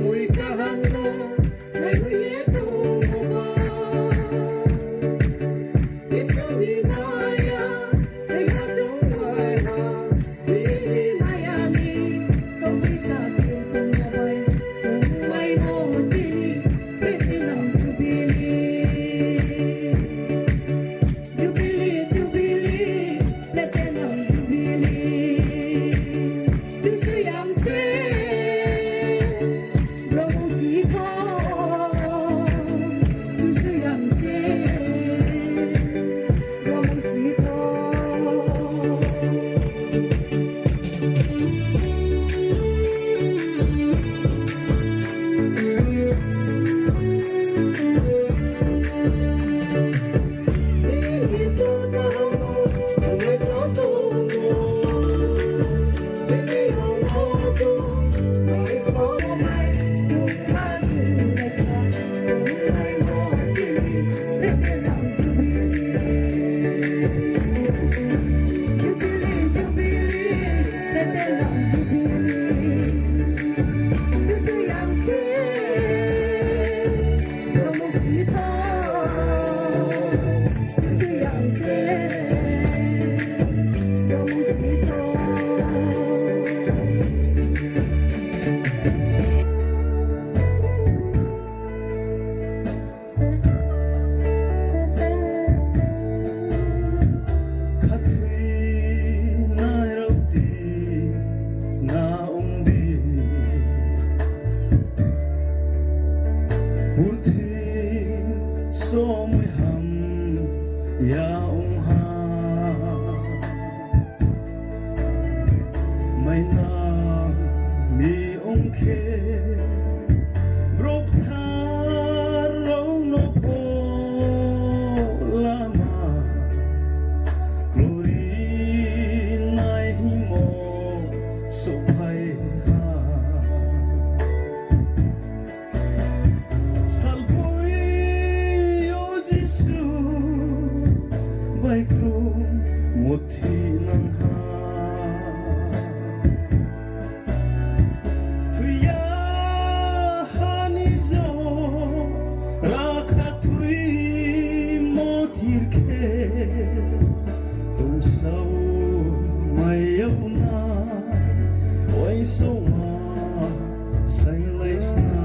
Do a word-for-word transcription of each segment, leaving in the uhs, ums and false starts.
Mui kaham no naihoih ye tongmo ba, Isor ni maya, tei ha chung bai ha, bini maya ni, tongbi sa khe tongmo bai, tongmaimo tini, Platinum Jubilee. Jubilee, Jubilee, Platinum Jubilee. Tusu yang se, bromong si tho. Tusu yang se, bromong si tho. Khathoinai rao di, na ong di. Purthimbi somoi ham ya ong ha. Maina mi ong khe, brouh kthar rao no pho lama klorinai hingmo souhphai ha. Salboi yo Jisu bai krungmo thinang ha. Thoi ya ha ni jora khathoimo thir khe, tongsao mai yag na, uaingsouhma sainglai sna.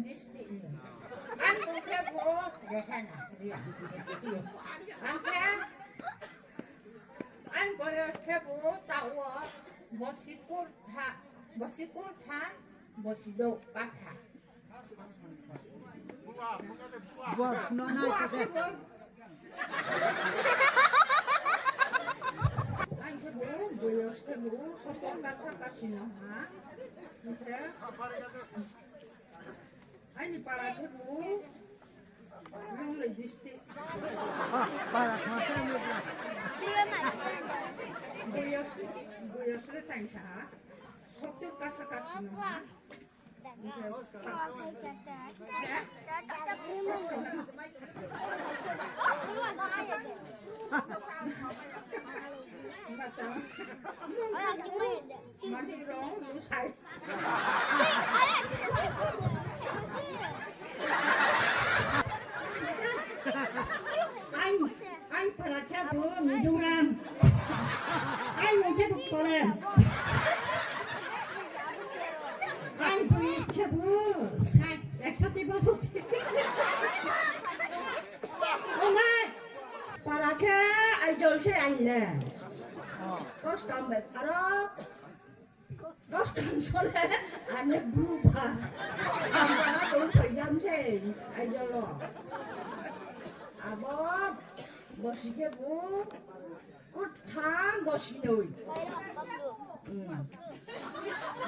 District ni. Aini mung khe bo Rehena Reang. Ang khe, aini boyos khe bo taoh wo bosi kurtha, bosi kurtha, bosi douh katha. Bo no nai khe bo. Aini khe bo, boyos khe bo, sotor kasa kasi no ha. Ang khe, aini para khe bo, Nonglai district. Para khe bo. Boyos, boyos le tang sa ha. Sotor kasa kasi no ha. Mani rong, lusai. Aini, aini para khe bo Mizoram. Aini mung khe bo Kolem. Aini boi khe bo sa, ekso tei bosor. Onai, para khe idol se aini le. Koskam bai aro Koskam sole ane buba. Samara dong phaijam se, idol wo. Abo bosi khe bo, kurtham bosi noi. Hmm.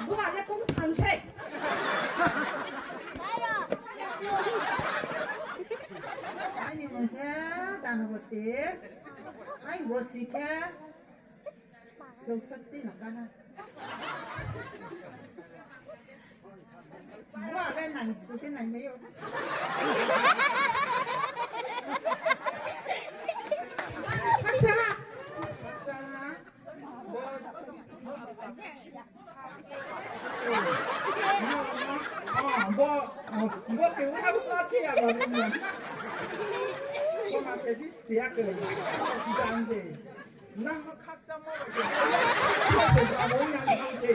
Bo ale kongtham se. Aini mung khe Danaboti. Aini bosi khe Choushatti no kana. Bo ale nang, chouh khe nai mai ou. Khakchang ha. Khakchang ha. Bo, bo, bo, bo, bo, bo, khe bo ha bo ma thi ya ba bo mo. Bo ma khe bis thi ya khe. Jang de. Nang no khakchangmo bai se, abo yang thang se.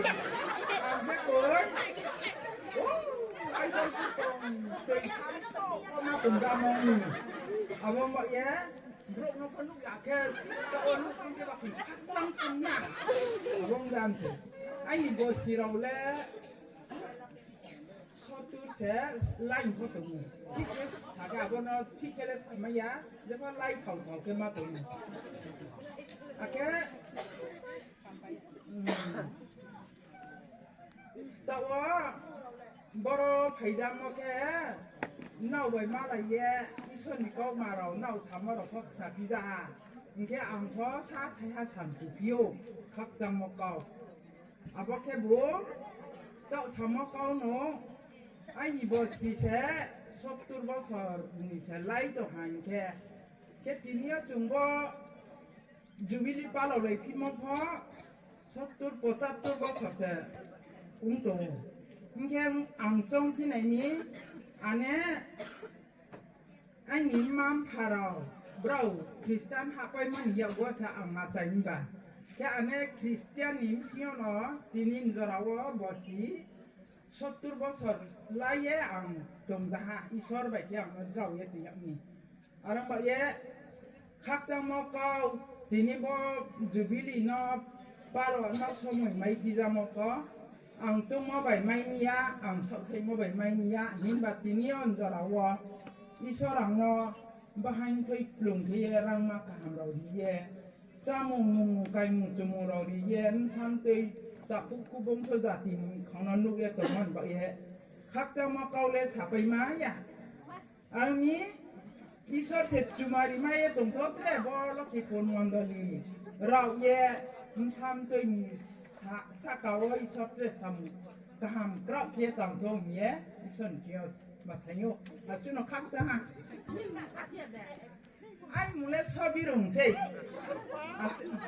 Ang khe koi, o, idol khe tong, tei thang so, o ma tong da mong ni. Abo ma ye, brouh no pho nuh ya khe, ta o nuh khe ba khe khakchang tong na. Abo jang se. Aini bosi rao le, Sottur se lai pho tong ou. Thik khe sa khe abo no thik khe le samai ya, jepho lai thao thao khe ma tong ou. Akhe, um, taoh wo boro phaijamo khe, nrao bai malai ye, Isor ni kautma rao nrao samo rao pho khnaphi ja ha. Hing khe ang pho sa thaiha samchuphi ou, khakchangmo kau. Abo khe bo, taoh samo kau no, aini bosi se sottur bosor ni se lai tong ha hing khe, khe tini yo chung bo Jubilee palao lai phimo pho, sottur pochattur bosor se ong tong ou. Hing khe ang choung phi nai ni, ane, Aini mma-mpha rao, brao Christian hahpaimo ni yakgu se ang achai mba. Khe ane Christian ni bsing yo no tini ni jora wo bosi sottur bosor lai ye ang tongjaha, Isor bai khe ang no drao ye tong yag mi. Are ong ba ye khakchangmo kau, tini bo Jubilee no palo no somoi mai phijamo pho, ang choungmo bai mai mi ya, ang saohthaimo bai mai mi ya, himba tini yo ni jora wo Isor ang no bahaing thoi kplung khe ye rangma kaham rao ri ye, chámung mung kaimung chumung rao ri ye, bsa mtoi takhu khu bongso jati ni khang no nuh ye tongmo ni baoh ye khakchangmo kau le sapai ma ya. Ang ni Isor se chumari mai ye tongtho tre bo Lokhipur mondoli rao ye bsa mtoi ni sa-, sahka wo Isor tre samung kaham kraoh khe ye tangtho hing ye Isor ni thing yo ma saing ou. Asuh no khakchang ha. Aini mmung le Sobirung sei. Asuh no.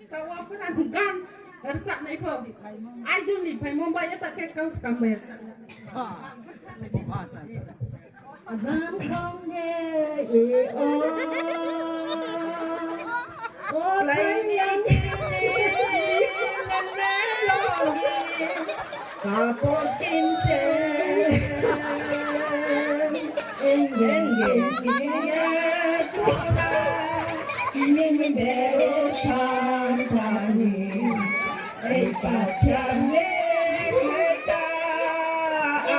Taoh wo pura gan rchah nai pho. Idol ni phaimo bai ye ta khe kau skam bai rchah nai. Abang kong ye e o. Laini tini nang na logi, kapor tin se, eng eng eng eng eng tuna, ning bero santani, ei pacham le ka,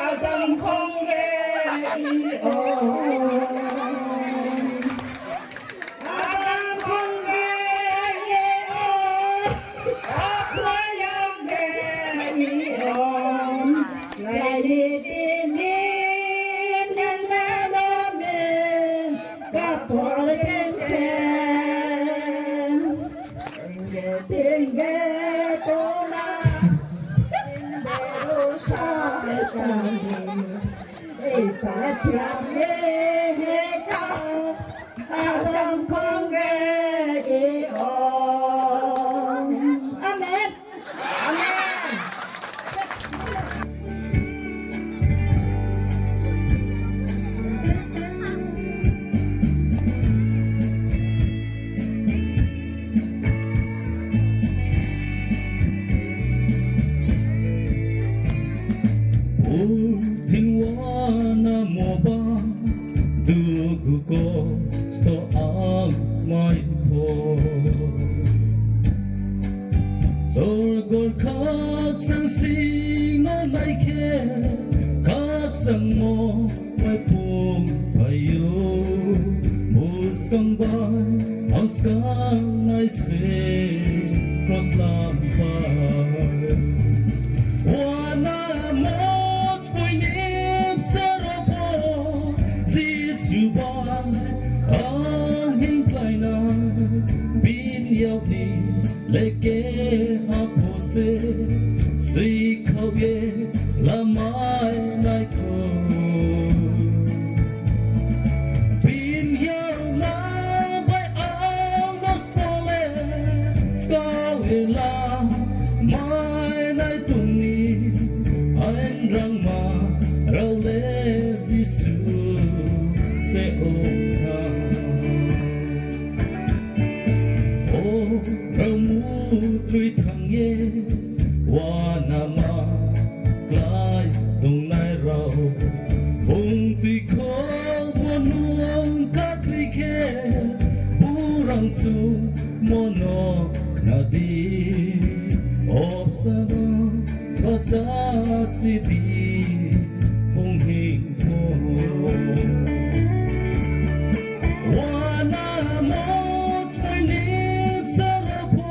adam khong le i o. Amen. Amen. Purthimbi wo namo ba dugu kosto ang mai pho. Sorgo khakchang sing no nai khe, khakchangmo maiphung phai ou. Buskang bai ang skang nai se kros lampai. Uanamo chpoi ni bsa rao pho Jisu bai ang hingkhlai nai, bini yak ni le keha pho se sui khaoh ye lamai nai kho. Bini yakma bai ang no sbo le skau ye lamai nai tong ni, ain rangma rao le Jisu se ong ha. O rao mutroi thanng ye uanama klái tongnai rao, bung tuikhouhmo nung khathoi khe, burangsumo no khna di, o bsa no bahcha si di, bung hing pho. Uanamo chpoi ni bsa rao pho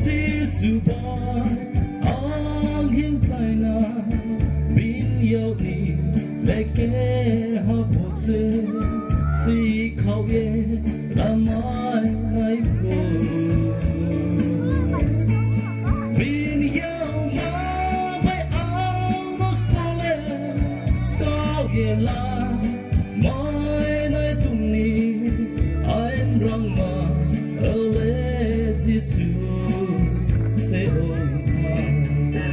Jisu bai ang hingkhlai nai, bini yak ni le keha pho se sui khaoh ye lamai nai kho. Bini yakma bai ang no sbo le skau ye lamai nai tong ni, ain rangma rao le Jisu se ong ha.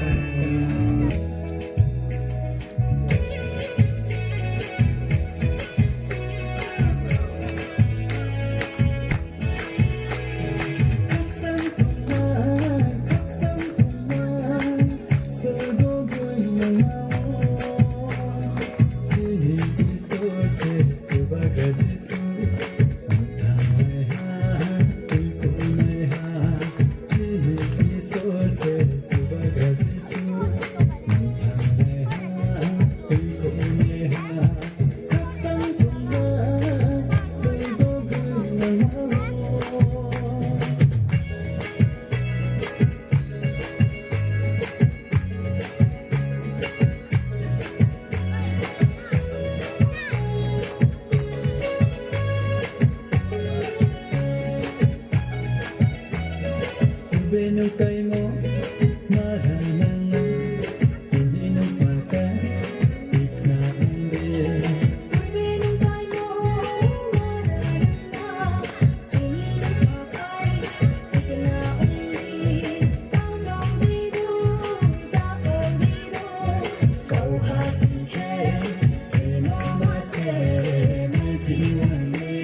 Purbe nung kaimo mara nang, tini nung paka tikna ongde. Purbe nung kaimo mara nang, tini nung paka tikna ongde. Tang tong di du, tang tong di du, kau ha sing khe, tini ma se, mai ki wan le.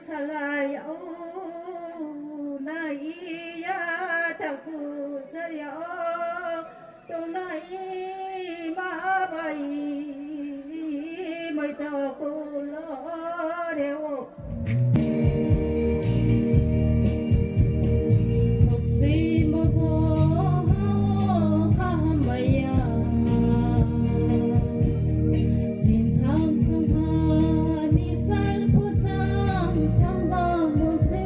Salai ya o, nai ya, takhu sari ya o, tongnai ma bai, moi to kulo re o. Thoksimo bo ha kaham bai ya. Chintham sungha ni sal phusam thanng bangmo se.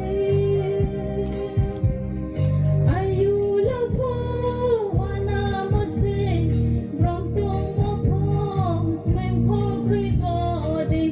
Ayu la pho uanamo se, brom tongmo pho, smeng pho kroi bo dei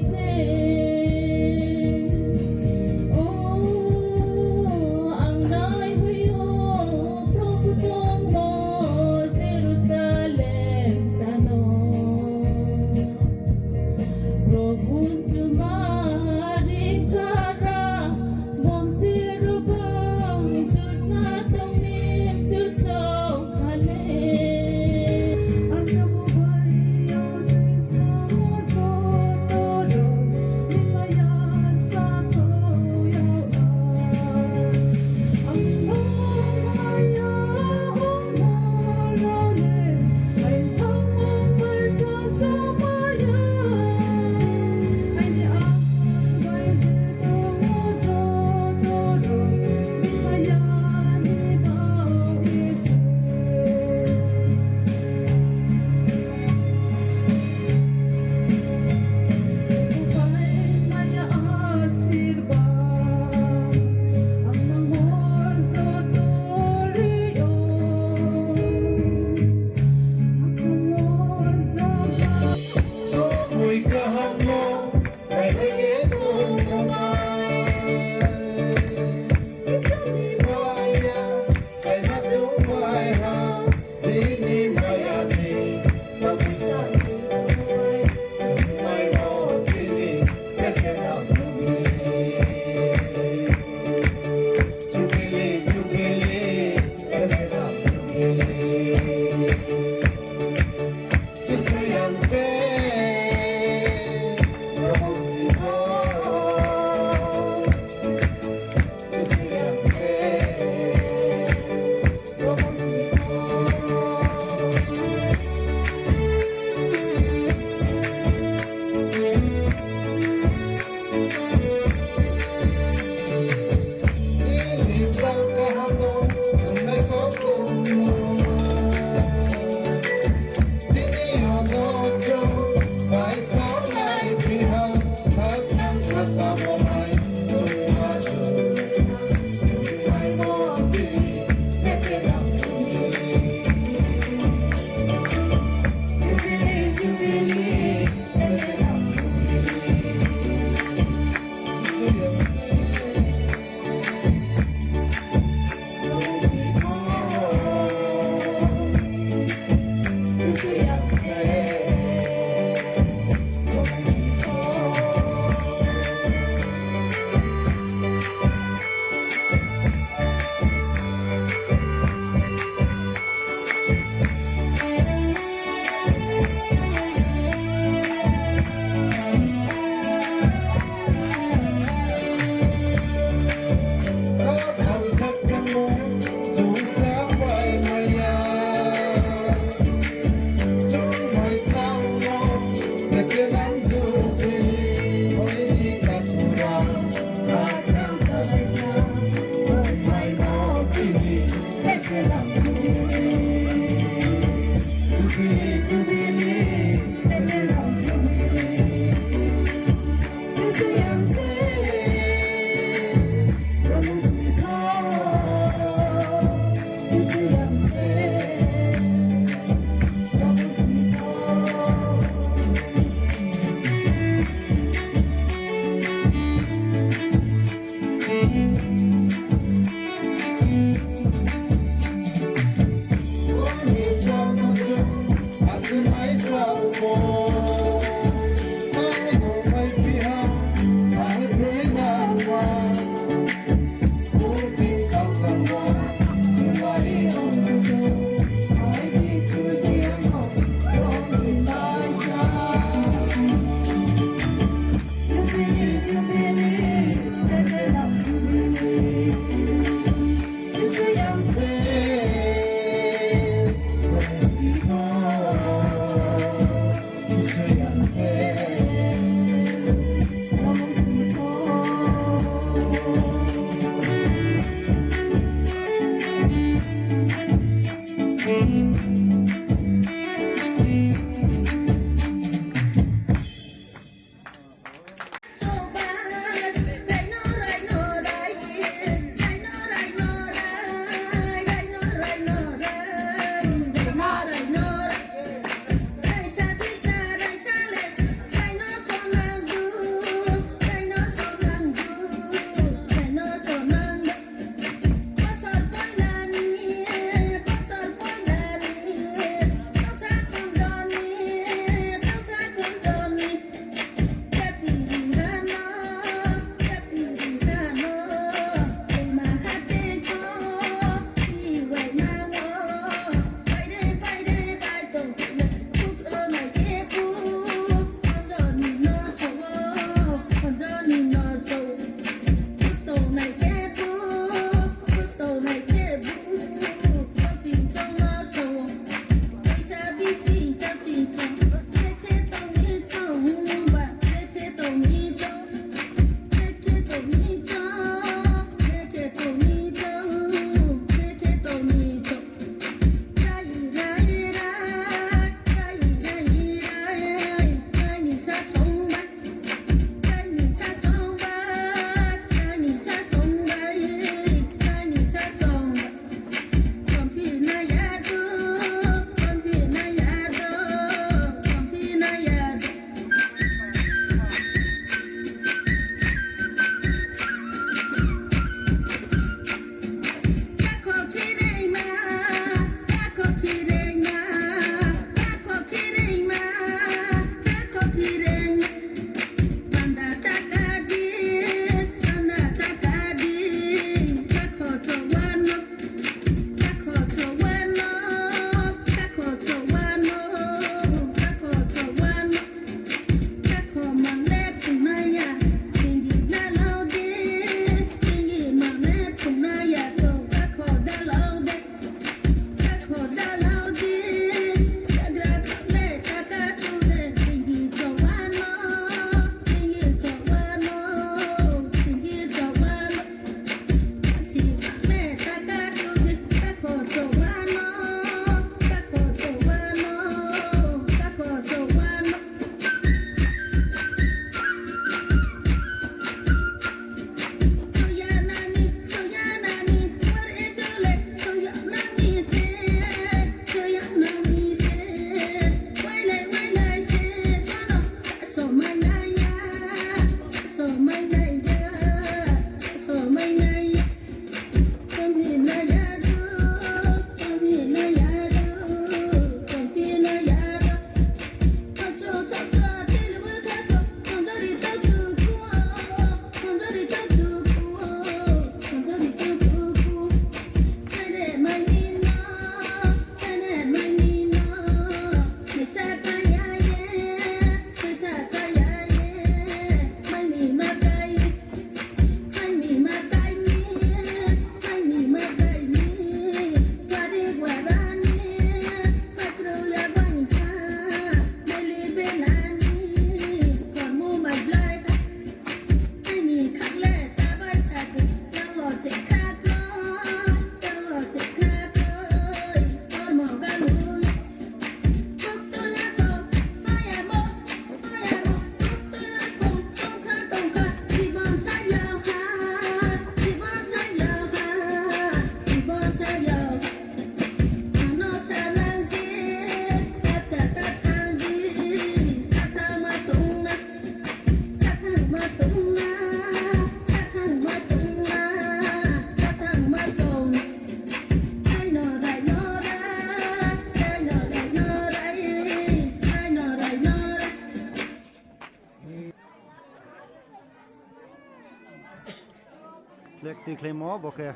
Flag tuikhlaimo bo khe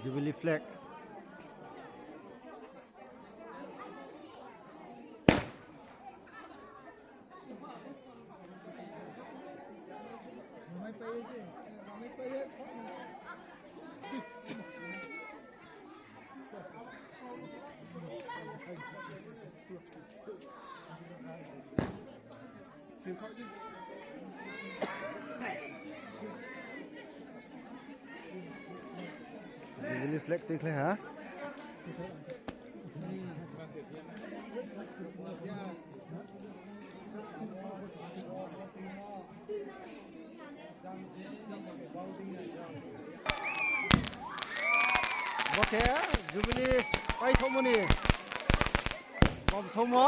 Jubilee flag. Jubilee flag tuikhlai ha. Bo khe Jubilee paithomo ni bom somo.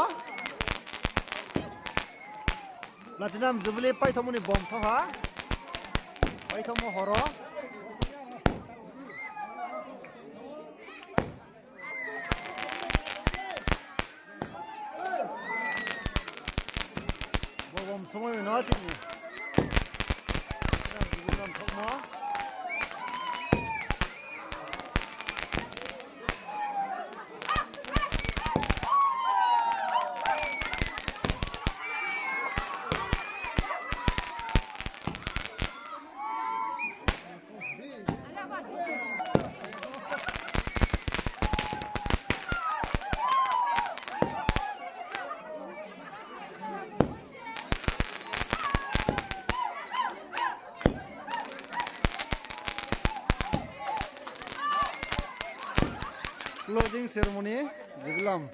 Platinum Jubilee paithomo ni bom so ha. Paithomo horo. Bo bom somo no chini. Jubilee bom somo. Closing ceremony, Jubilee.